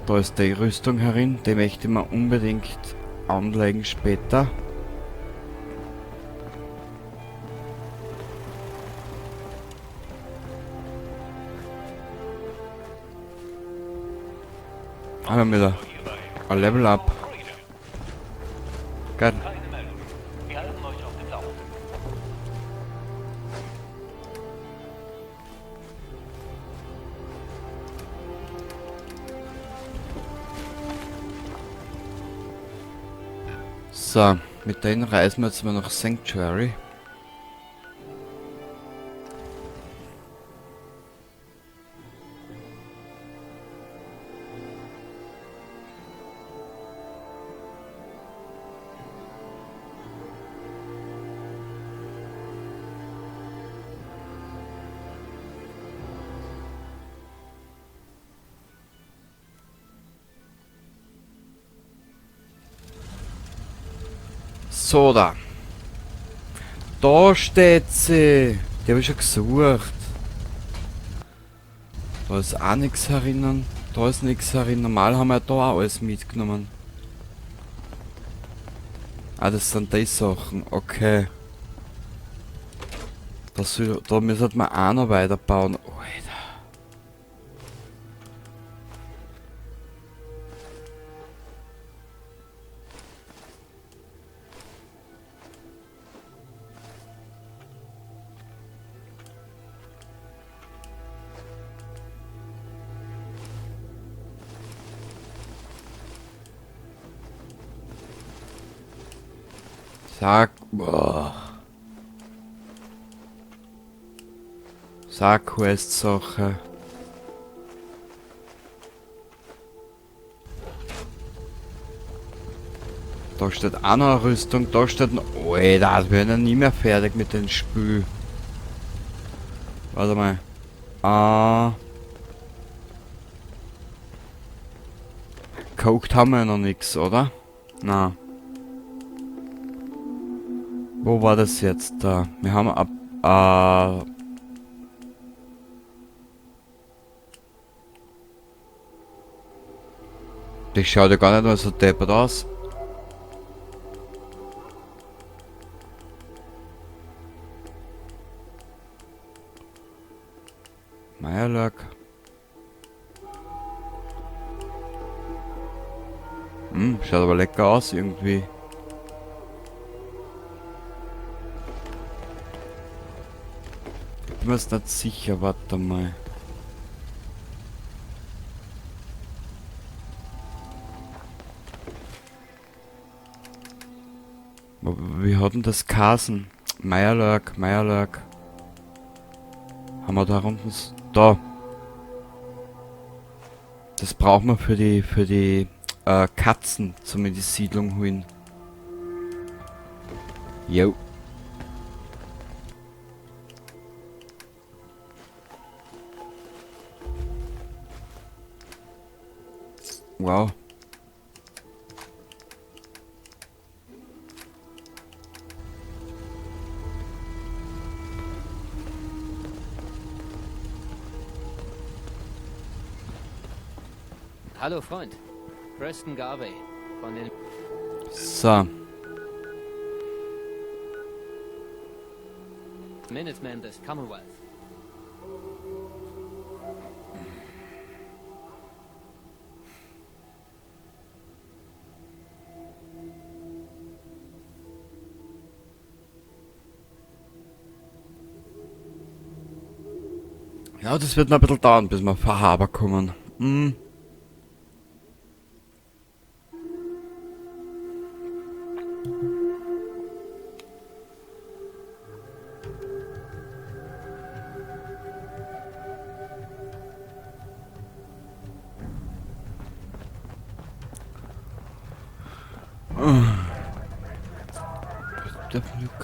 Da ist die Rüstung herin, die möchte ich mir unbedingt anlegen später. Haben wir wieder ein Level Up. Geil. So, mit denen reisen wir jetzt mal nach Sanctuary. So, da. Da steht sie. Die habe ich schon gesucht. Da ist auch nichts herinnen. Da ist nichts herin. Normal haben wir da auch alles mitgenommen. Ah, das sind die Sachen. Okay. Das, da müssen wir auch noch weiterbauen. Alter. Sag, boah. Sag Quest-Sache. Da steht auch noch eine Rüstung, da steht noch... Alter, wir werden ja nie mehr fertig mit dem Spiel. Warte mal. Gekocht haben wir ja noch nix, oder? Na. Wo war das jetzt da? Wir haben ab... Das schaut ja gar nicht mal so deppert aus. Meierlack. Hm, schaut aber lecker aus irgendwie. Ich bin mir jetzt nicht sicher, warte mal. Wie hat denn das Kasen? Meierlack, Meierlack. Haben wir da unten... Da. Das brauchen wir für die Katzen zum in die Siedlung holen. Jo. Wow. Hallo Freund, Preston Garvey von den... So. Minutemen des Commonwealth. Ja, das wird noch ein bisschen dauern, bis wir vor Harbor kommen. Hm.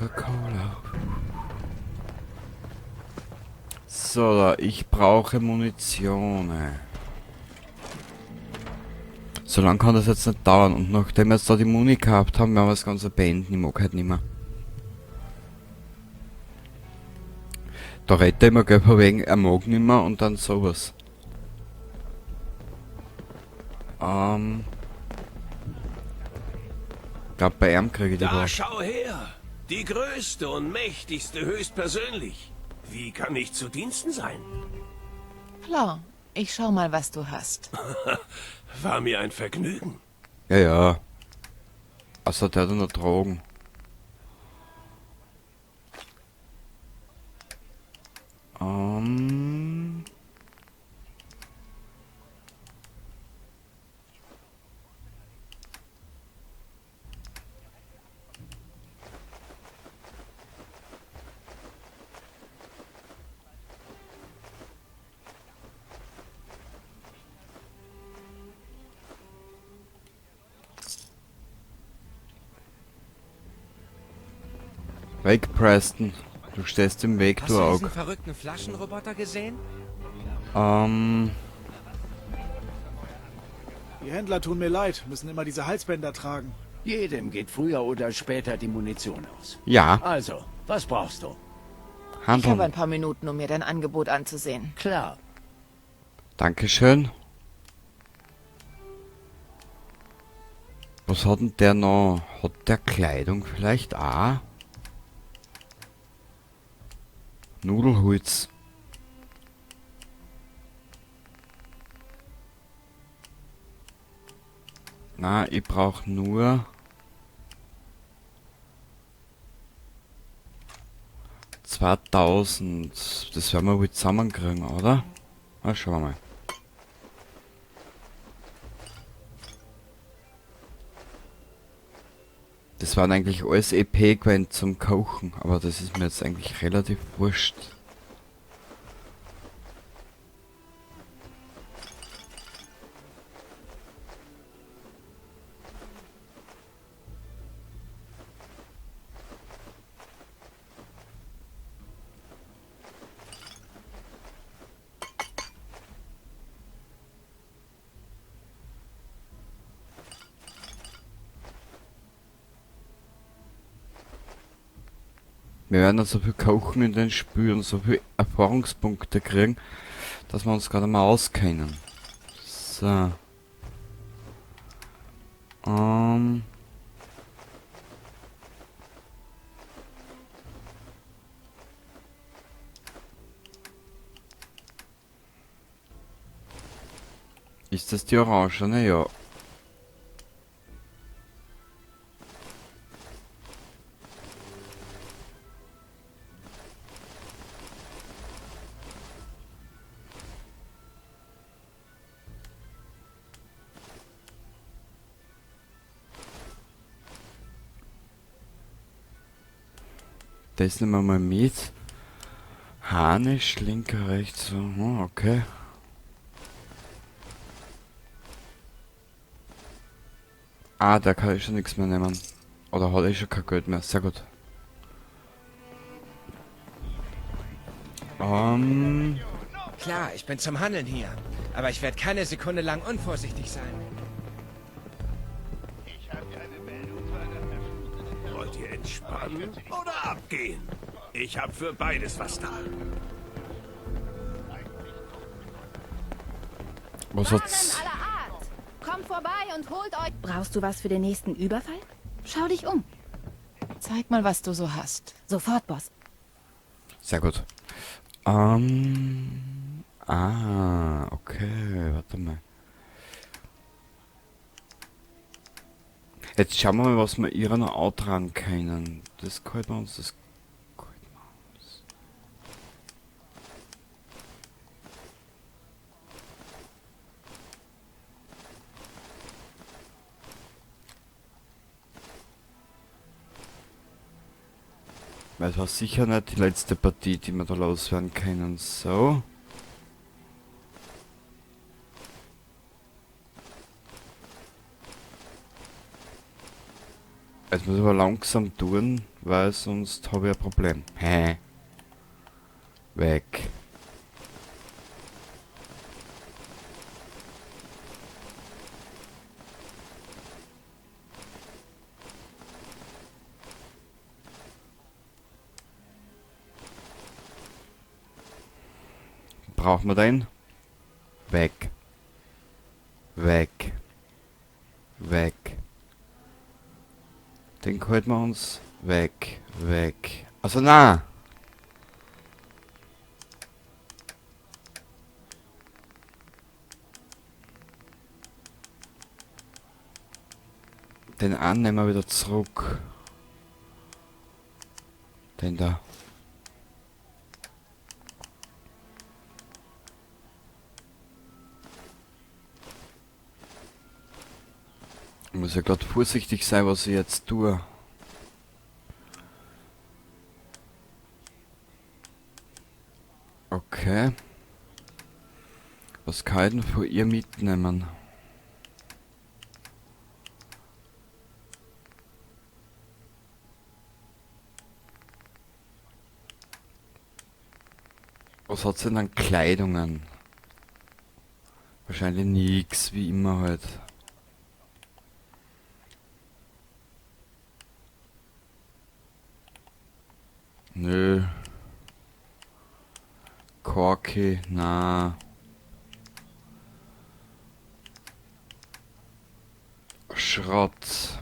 Coca-Cola. So, ich brauche Munition. So lange kann das jetzt nicht dauern. Und nachdem wir jetzt da die Muni gehabt haben, werden wir das Ganze beenden. Ich mag halt nicht mehr. Da redet er immer, gell, von wegen, er mag nicht mehr und dann sowas. Ich glaub, bei ihm kriege ich die Da Waffe. schau her! Die größte und mächtigste höchstpersönlich. Wie kann ich zu Diensten sein? Klar, ich schau mal, was du hast. War mir ein Vergnügen. Ja, ja. Also der hat noch Drogen. Weg, Preston. Du stehst im Weg, Hast du du Auge. diesen verrückten Flaschenroboter gesehen? Die Händler tun mir leid, müssen immer diese Halsbänder tragen. Jedem geht früher oder später die Munition aus. Ja. Also, was brauchst du? Ich habe Handeln. ein paar Minuten, um mir dein Angebot anzusehen. Klar. Dankeschön. Was hat denn der noch? Hat der Kleidung vielleicht auch? Nudelholz. Na, ich brauch nur 2000. Das werden wir wohl zusammenkriegen, oder? Na, schauen wir mal. Das waren eigentlich alles E P-Gewand zum Kochen, aber das ist mir jetzt eigentlich relativ wurscht. Wir werden dann so viel kochen in den Spielen und so viel Erfahrungspunkte kriegen, dass wir uns gerade mal auskennen. So. Ist das die Orangene? Ja. Das nehmen wir mal mit. Harnisch, linker, rechts. So, okay. Ah, da kann ich schon nichts mehr nehmen. Oder hat ich schon kein Geld mehr. Sehr gut. Klar, ich bin zum Handeln hier. Aber ich werde keine Sekunde lang unvorsichtig sein. Wollt ihr entspannen oder abgehen? Ich hab für beides was da. Was hat's? Waren aller Art. Kommt vorbei und holt euch... Brauchst du was für den nächsten Überfall? Schau dich um. Zeig mal, was du so hast. Sofort, Boss. Sehr gut. Ah, okay, warte mal. Jetzt schauen wir mal, was wir ihrer noch antragen können. Das gefällt mir uns, das gefällt mir uns. Weil es war sicher nicht die letzte Partie, die wir da loswerden können. So. Jetzt muss ich aber langsam tun, weil sonst habe ich ein Problem. Hä? Weg. Brauchen wir den? Weg. Weg. Weg. Den halten wir uns weg, weg. Also na. Den einen nehmen wir wieder zurück. Den da. Ich muss ja gerade vorsichtig sein, was ich jetzt tue. Okay. Was kann ich denn von ihr mitnehmen? Was hat sie denn an Kleidungen? Wahrscheinlich nix, wie immer halt. Nö. Corky, na. Schrott.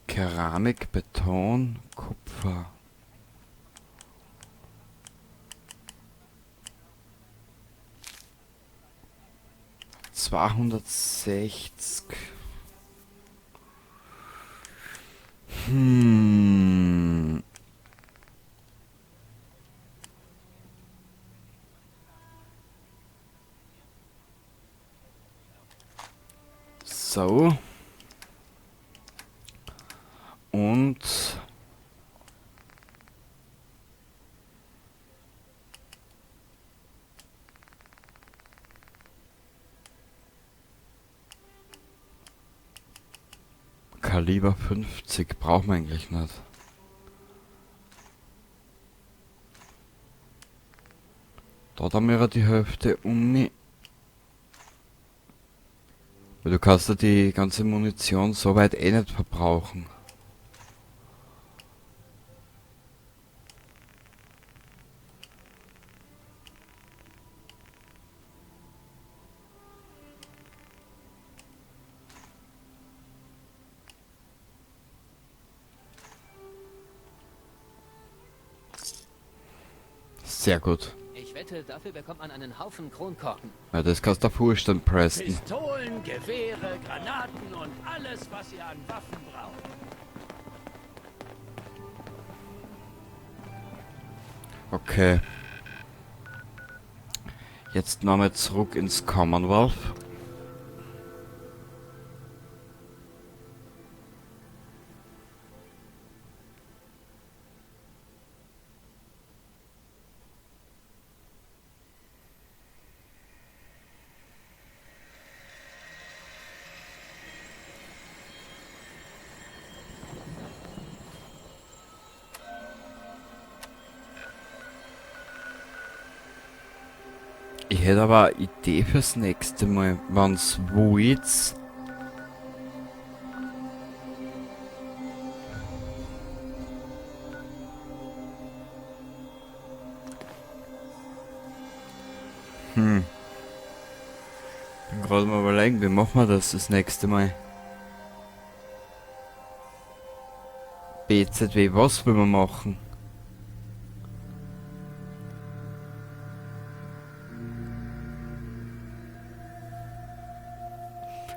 Keramik, Beton, Kupfer. ...260. So. Und Kaliber 50 braucht man eigentlich nicht. Da haben wir die Hälfte um. Weil du kannst ja die ganze Munition so weit eh nicht verbrauchen. Sehr gut. Ich wette, dafür bekommt man einen Haufen Kronkorken. Ja, das kannst du vorstellen, Preston. Pistolen, Gewehre, Granaten und alles, was ihr an Waffen braucht. Okay. Jetzt nochmal zurück ins Commonwealth. Ich hätte aber eine Idee fürs nächste Mal, wenn's wollt. Bin gerade mal überlegen, wie machen wir das das nächste Mal? BZW, was wollen wir machen?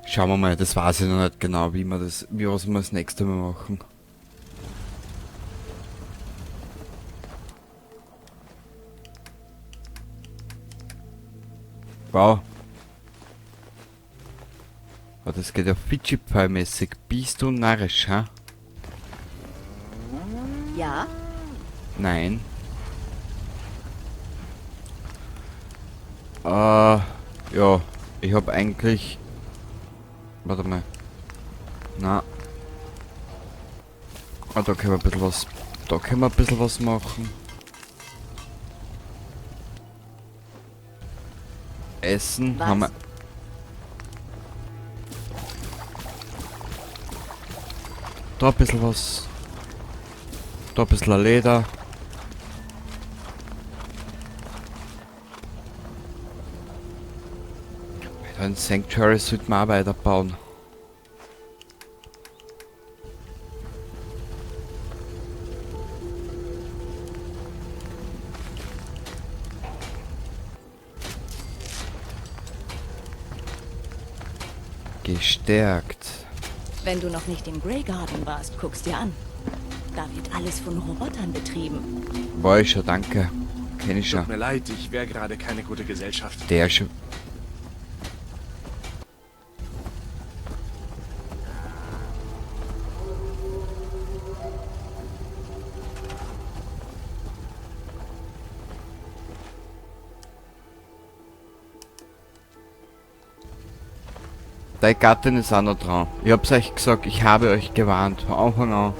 Schauen wir mal, das weiß ich noch nicht genau, wie wir das, wie was wir das nächste Mal machen. Wow. Oh, das geht ja Fidschi-Pie-mäßig. Bist du narrisch, ha? Ja? Nein. Ja, ich hab eigentlich... Warte mal. Na. Ah, da können wir ein bisschen was... Da können wir ein bisschen was machen. Essen Was? haben wir... Da ein bisschen was. Da ein bisschen Leder. Ein Sanctuary sollten wir auch weiterbauen. Gestärkt. Wenn du noch nicht im Grey Garden warst, guck's dir an. Da wird alles von Robotern betrieben. War ich schon, danke. Kenn ich schon. Tut mir leid, ich wäre gerade keine gute Gesellschaft. Der schon. Deine Gattin ist auch noch dran. Ich hab's euch gesagt, ich habe euch gewarnt. Von Anfang an.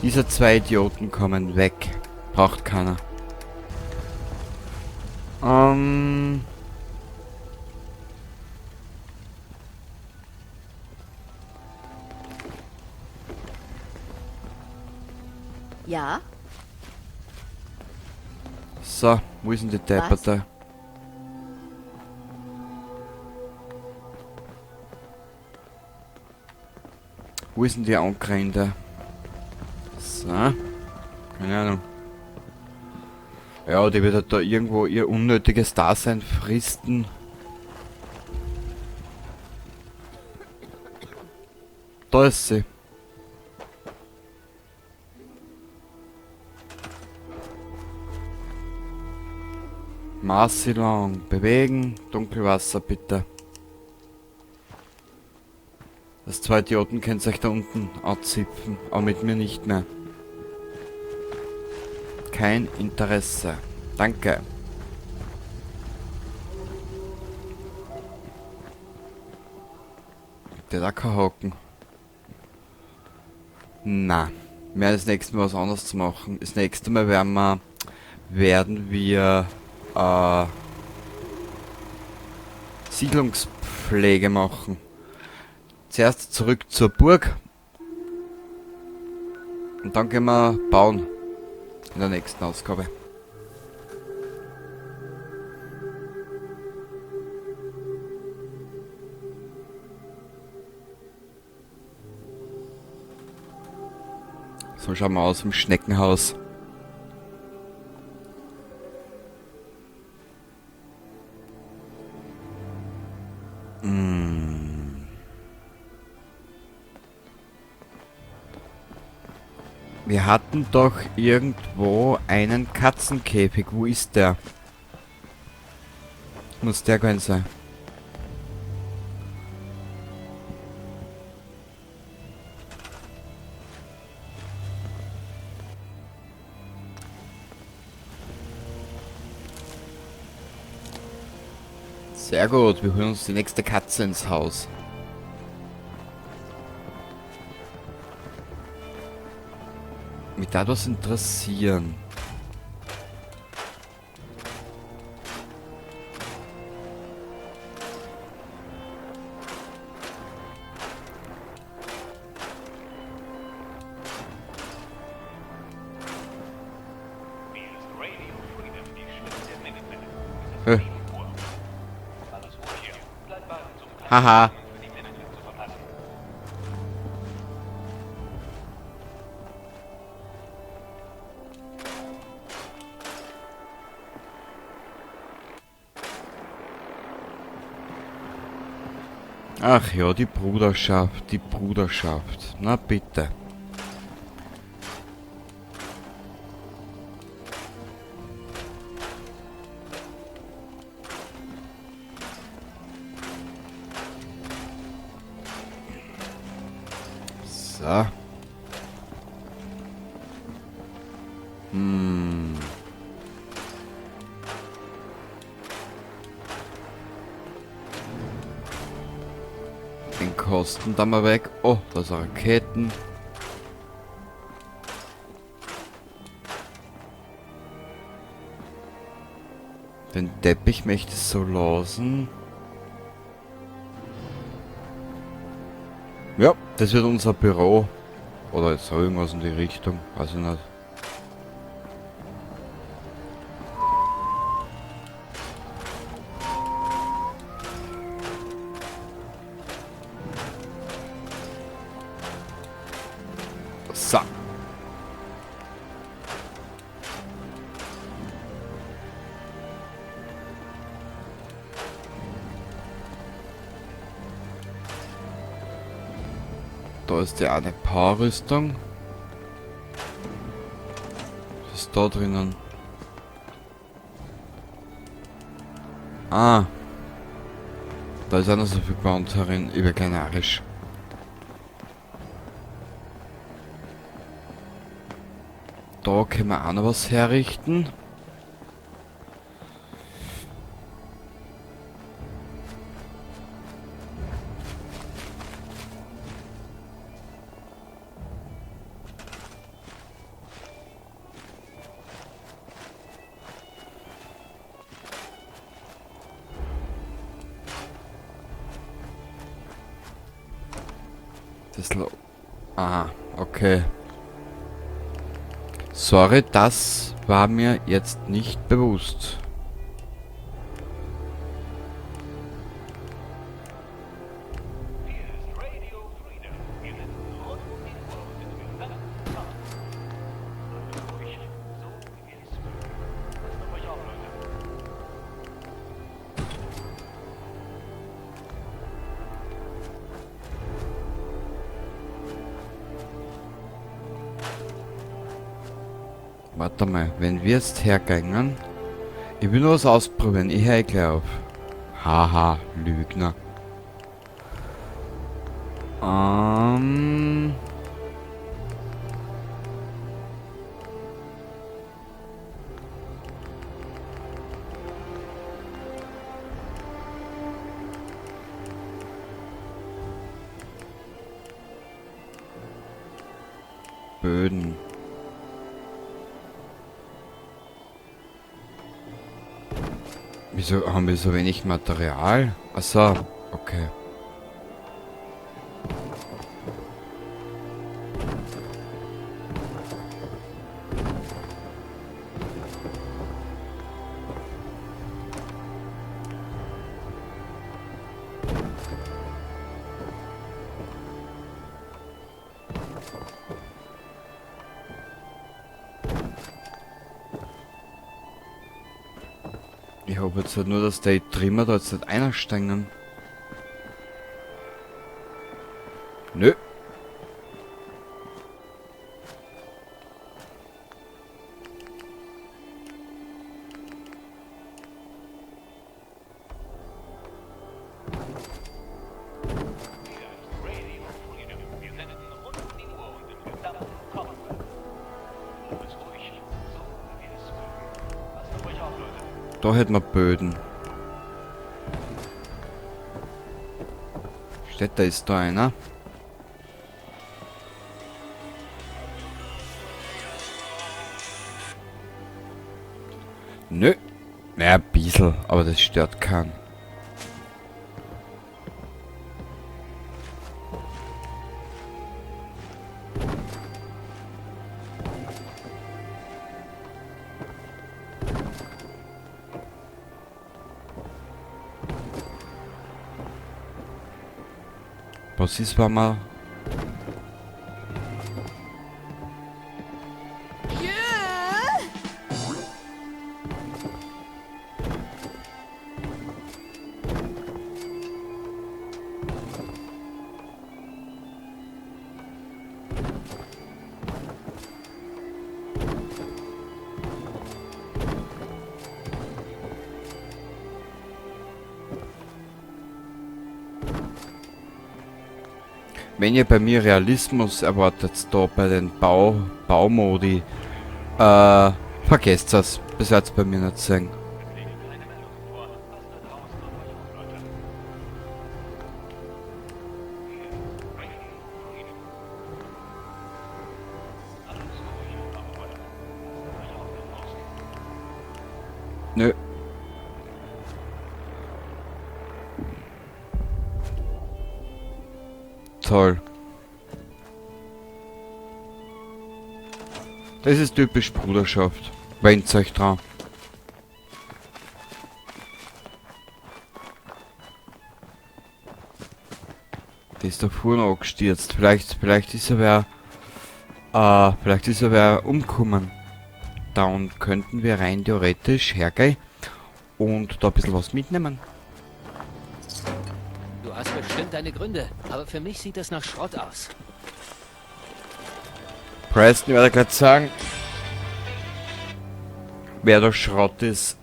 Diese zwei Idioten kommen weg. Braucht keiner. Ja? So, wo ist denn die Depperte? Wo ist denn die Angrende? So. Keine Ahnung. Ja, die wird halt da irgendwo ihr unnötiges Dasein fristen. Da ist sie. Marsilon, bewegen, Dunkelwasser bitte. Das zwei Idioten könnt euch da unten anzipfen, aber mit mir nicht mehr. Kein Interesse. Danke. Der da kann hocken. Na, mehr das nächste Mal was anderes zu machen. Das nächste Mal werden wir Siedlungspflege machen. Zuerst zurück zur Burg. Und dann gehen wir bauen. In der nächsten Ausgabe. So schauen wir aus im Schneckenhaus. Wir hatten doch irgendwo einen Katzenkäfig. Wo ist der? Muss der gewesen sein. Sehr gut, wir holen uns die nächste Katze ins Haus. Mich da was interessieren. Hä? Haha. Ach ja, die Bruderschaft, die Bruderschaft. Na bitte. So. Den Kosten da mal weg. Oh, da sind Raketen. Den Teppich möchte ich so lassen. Ja, das wird unser Büro. Oder so irgendwas in die Richtung. Weiß ich nicht. Da ist die eine Power-Rüstung. Was ist da drinnen? Ah. Da ist auch noch so viel Gewand herin. Ich bin kein Arisch. Da können wir auch noch was herrichten. Das Ah, okay. Sorry, das war mir jetzt nicht bewusst. Warte mal, wenn wir jetzt hergängen... Ich will nur was ausprobieren, ich höre gleich auf. Haha, Lügner. Böden. Wieso haben wir so wenig Material? Achso, okay. Ich hoffe jetzt halt nur, dass der Trimmer da jetzt nicht einsteigen. Nö. Da hätten wir Böden. Städter ist da einer. Nö. Naja, ein bisschen, aber das stört keinen. Was ist, wenn man... Wenn ihr bei mir Realismus erwartet, da bei den Baumodi, vergesst das, das wird's bei mir nicht sehen. Nö. Toll. Das ist typisch Bruderschaft. Wend's euch dran. Der ist da vorne angestürzt. Vielleicht ist er wer, vielleicht ist er wer umgekommen. Dann könnten wir rein theoretisch hergehen und da ein bisschen was mitnehmen. Du hast bestimmt deine Gründe, aber für mich sieht das nach Schrott aus. Preston werde ich gleich sagen, wer der Schrott ist.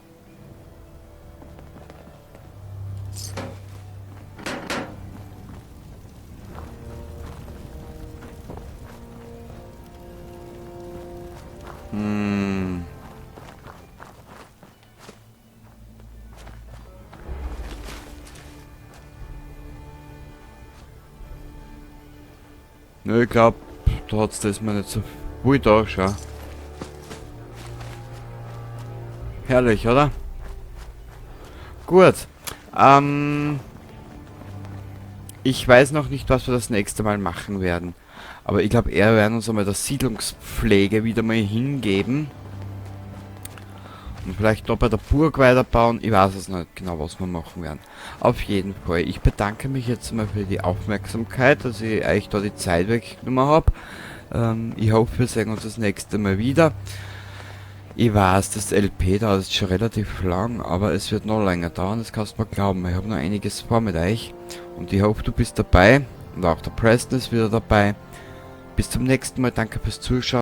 Nö, ich glaub, da hat's das mir nicht so viel da, schau. Herrlich, oder? Gut. Ich weiß noch nicht, was wir das nächste Mal machen werden. Aber ich glaub, eher werden uns einmal der Siedlungspflege wieder mal hingeben. Und vielleicht noch bei der Burg weiterbauen. Ich weiß es noch nicht genau, was wir machen werden. Auf jeden Fall. Ich bedanke mich jetzt mal für die Aufmerksamkeit, dass ich euch da die Zeit weggenommen hab. Ich hoffe, wir sehen uns das nächste Mal wieder. Ich weiß, das LP dauert jetzt schon relativ lang, aber es wird noch länger dauern, das kannst du mir glauben. Ich hab noch einiges vor mit euch und ich hoffe, du bist dabei und auch der Preston ist wieder dabei. Bis zum nächsten Mal, danke fürs Zuschauen.